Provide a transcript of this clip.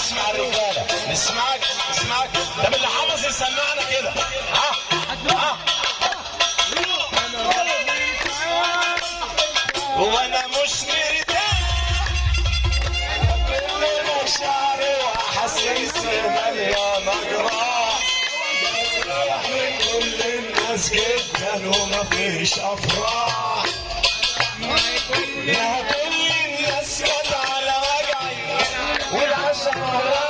نسمع الرجالة، نسمعك نسمعك. طب اللي حافظ يسمعنا كده. ها ها. وانا مش مرتاح، كل مشاعري واحاسيسي مليانة جراح، رايح من كل الناس جدا ومفيش افراح. ما كل الناس جت على وجعي والعشرة.